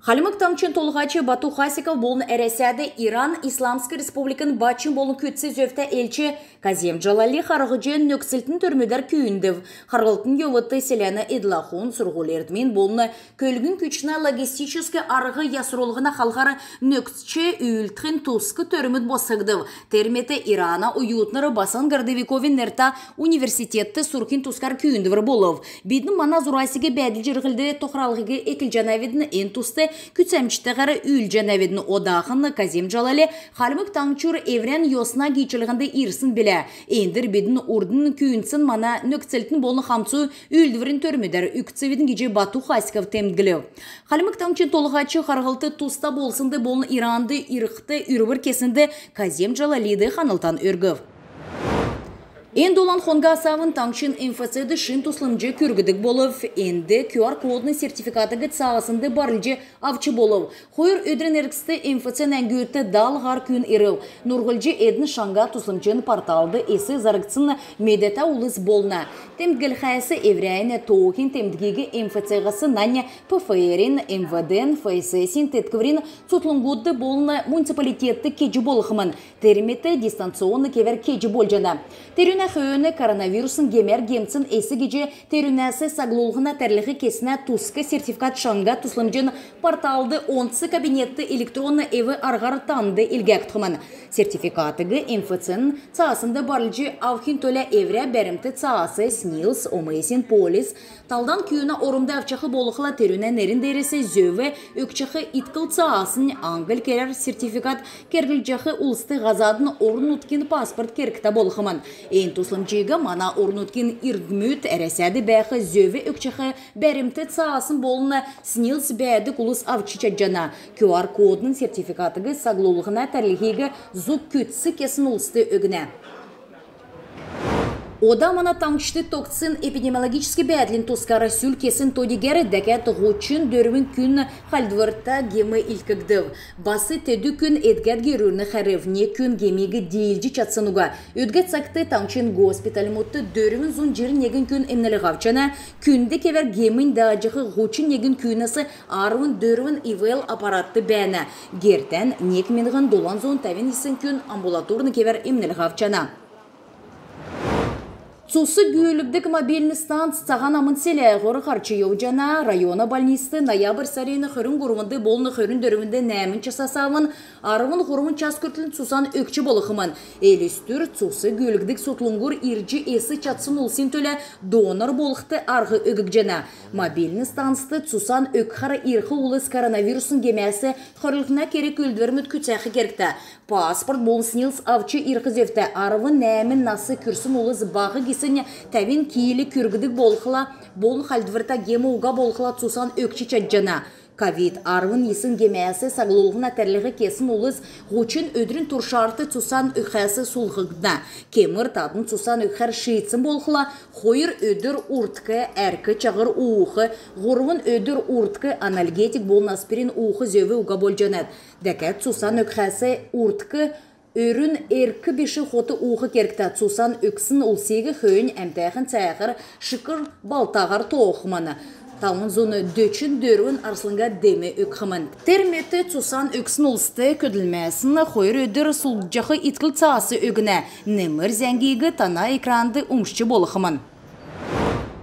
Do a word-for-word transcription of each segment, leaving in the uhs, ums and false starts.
Хальмг Таңһчин Толһач Бату Хасиков болн Әрәсәд Иран Исламск Республикин бачм болн күцц зөвтә элч Казем Джалали харһҗ, нөкцлтин төрмүдәр күүндв. Харһлтын йовудт селәнә эдл-ахун, сурһуль-эрдмин болн көлгн күчнә логистическ арһ ясрулһна халхар нөкцҗ үүлдхин туск төрмүд босхгдв. Тер мет Ирана оютнр Басан Городовиковин нертә университетд сурхин тускар күүндвр болв. Бидн мана зурасиг бәәдл-җирһлд тохралһиг эклҗәнәвидн, эн туст күцәмҗтәһәр үүлдҗәнәвидн. Одахн Казем Джалали Хальмг Таңһчур эврән йосна гиичлһнд ирсн билә. Эндр бидн урднь күүндсн мана нөкцлтин болн хамцу үүлдврин төрмүдәр үгцвидн гиҗ Бату Хасиков темдглв. Хальмг Таңһчин Толһач харһлтд туста болснд болн Иранд ирхд үрвр кеснд Казем Джалалид ханлтан өргв. Эн долан хонгас авн таңһчин МФЦ-д шин туслмҗ күргдг болв. Энд QR-кодн сертификатыг цааснд барлҗ авч болв. Хойр өдрин эргцд МФЦ-н әңгүлтд дал һар күн ирв. Нурһлҗ эдн шаңһа туслмҗин порталд эс зарһсн медәтә улс болна. Темдглхәс, эврәннь тооһин темдгиг МФЦ-һәс нань ПФР-ин, МВД-н, ФСС-ин теткврин цутхлңгудт болн муниципалитетд кеҗ болхмн. Тер мет дистанционн кевәр кеҗ болҗана. Терүнә хөөн коронавирусн гемәр гемтсн эс гиҗ терүнәс саглулһна тәрлһ кеснә туск сертификат шаңһа туслмҗин порталд онц кабинетд электронн эв-арһар танд илгәгдхмн. Сертификатыг МФЦ-н цааснд барлҗ авхин төлә эврә бәрмт цаас, СНИЛС, ОМС-ин полис, талдан күүнә ормд авчах болхла, терүнә нерн деерәс зөв өгчәх иткл цаасн, англь келәр сертификат керглҗәх улст һазадын орн-нутгин паспорт кергтә болхмн. Эн туслмҗиг мана орн-нутгин иргмүд, Әрәсәд бәәх зөв өгчәх бәрмт цаасн болн СНИЛС бәәдг улс авч чадҗана. QR-кодн сертификатыг саглулһна тәрлһиг зуг күцц кесн улст өгнә. Ода мана таңһчд тогтсн эпидемиологическ бәәдлин тускар. Сүл кесн то-дигәр дәкәд һучн дөрвн күн хальдврта гем илдкгдв. Бас тедү күн эдгәд герүрн хәрв. Нег күн гемиг диилҗ чадсн уга. Өдгә цагт таңһчин госпитальмудт дөрвн зун җирн негн күн эмнлһ авчана. Күнд кевәр гемнь дааҗах һучн негн күүнәс арвн дөрвн ИВЛ аппаратд бәәнә. Гертән нег миңһн долан зун тәвн йисн күн амбулаторн кевәр эмнлһ авчана. Цус гүүлгдг мобильн станц Цаһан Амн селәһүр һарч йовҗана. Района больницд ноябрь сарин хөрн һурвнд болн хөрн дөрвнд нәәмн часас авн арвн һурвн час күртл цусан өгч болхмн. Элстүр цус гүүлгдг цутхлңгур ирҗ эс чадсн улсин төлә донор болхд арһ өггҗәнә. Мобильн станцд цусан өгхәр ирх улс коронавирусн гемәс хөрүллһнә керг-үүлдврмүд күцәх кергтә. Паспорт болн СНИЛС авч ирх зөвтә. Арвн нәәмн нас күрсн улс, баһ гисн тәвн кил күргдг болхла болн хальдврта гем уга болхла цусан өгч чадҗана. Ковид арвн йисн гемәс саглулһна тәрлһ кесн улс һучн өдрин туршарт цусан өгхәс сулдхгдна. Кемр тадн цусан өгхәр шиидсн болхла, хойр өдр урдк әрк-чаһр уух, һурвн өдр урдк анальгетик болн аспирин уух зөв уга болҗанат. Дәкәд цусан өгхәс урдк өрүн эрк биш хот уух кергтә. Цусан өгсн улсиг хөөннь әмтәхн цәәһәр шикр балтаһар тоохмн. Тавн зун дөчн дөрвн арслңга дем өгхмн. Тер мет цусан өгсн улст көдлмшән хойр өдр сулдҗах иткл цаас өгнә. Немр зәңгиг тана экранд умшҗ болхмн.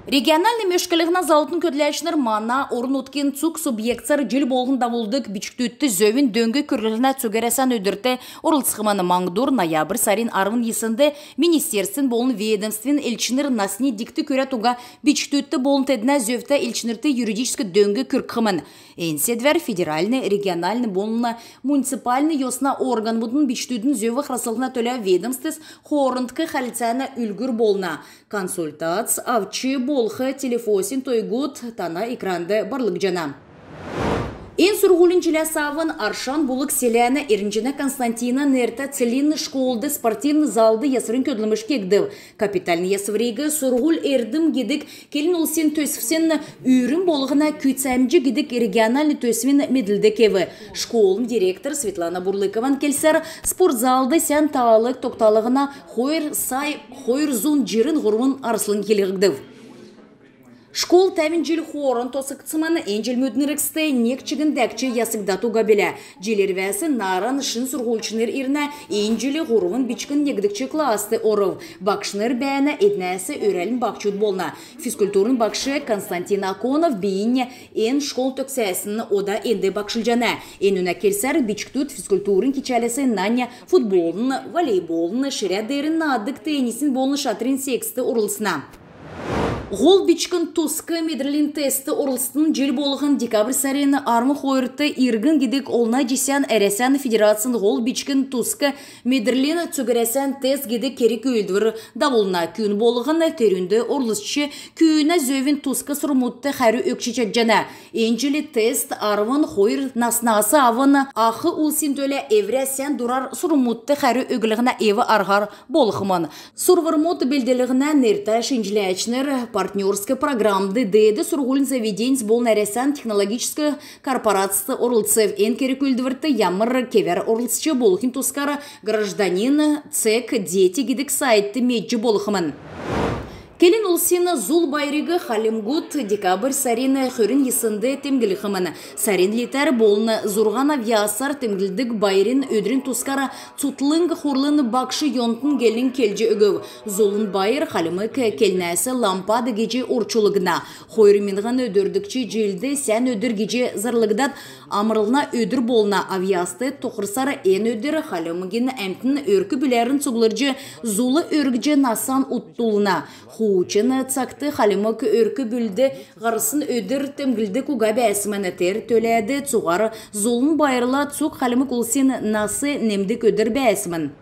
Региональн мөшклһнә залврин көдләчнр мана орн-нутгин цуг субъектсәр җил болһн давулдг бичкдүдт зөвин дөң күрглһнә цуг Әрәсән өдрт орлцхмн. Маңһдур, ноябрь сарин арвн йиснд министерствин болн ведомствин элчнр насни дигт күрәд уга бичкдүдт болн теднә зөвтә элчнрт юридическ дөң күргхмн. Эн седвәр федеральн, региональн болн муниципальн йосна органмудын бичкдүдин зөв харслһна төлә ведомствс хоорндк хәрлцәнә үлгүр болна. Консультац авч болх телефосин тойгуд тана экранд барлгдҗана. Эн сурһулин җиләс авн Аршан Булг селәнә Эрнҗнә Константина нертә Целинн школд спортивн залд ясврин көдлмш кегдв. Капитальн ясвриг «Сурһуль-эрдм» гидг келн улсин төсвин «Үрн болһна күцәмҗ» гидг региональн төсвин медлд кев. Школын директор Светлана Бурлыкован келсәр, спортзалд сән таалг тогталһна хойр сай хойр зун җирн һурвн арслң йилһгдв. Школ тәвн җил хооран тосхгдсмн. Эн җилмүдин эргцд нег чигн дәкҗ ясгдад уга билә. Җил ирвәс нааран шин сурһульчнр ирнә. Эн җил һурвн бичкн негдгч класст орв. Багшнр бәәнә, эднәс өрәлнь баһчуд болна. Физкультурн багш Константин Аконов бийнь эн школ төгсәсн, ода энд багшлҗана. Энүнә келсәр, бичкдүд физкультурн кичәләс нань футболын, волейболын, ширә деерән наадг теннисин болн шатрин секцд орлцна. Һол бичкн туск медрлин тестд орлцтн. Җил болһн декабрь сарин арвн хойрт «Иргн» гидг олна җисән Әрәсән Федерацин һол бичкн туск медрлин цугәрәсән тест гидг керг-үүлдвр давулна. Күн болһн терүнд орлцҗ, күүнә зөвин туск сурврмудт хәрү өгч чадҗана. Эн җил тест арвн хойр наснас авн ах улсин төлә эврә сән дурар сурврмудт хәрү өглһнә эв-арһар болхмн. Сурврмуд белдлһнә нертә шинҗләчнр партнерск программд, деед сурһулин заведеньс болн Әрәсән технологическ корпорацс орлцв. Эн керг-үүлдврт ямр кевәр орлцҗ болхин тускар «Гражданин», «Цег», «Дети» гидг сайтд медҗ болхмн. Келн улсин зул байриг хальмгуд декабрь сарин хөрн йиснд темдглхмн. Сарин литәр болн зурһан авъясар темдглдг байрин өдрин тускар Цутхлң хурлын багш Йонтн гелң келҗ өгв. Зулын байр хальмг келнәс лампад гиҗ орчулгдна. Хойр миңһн дөрвдгч җилд сән өдр гиҗ зарлгдад, амрлһна өдр болна. Авъяст тохрсар эн өдр хальмгин әмтн өрк-бүләрн цуглрҗ, зул өргҗ, насан уттулна. Хуучн цагт хальмг өрк-бүлд һарсн өдр темдглдг уга бәәсмн. Тер төләд цуһар зулын байрла цуг хальмг улсин нас немдг өдр бәәсмн.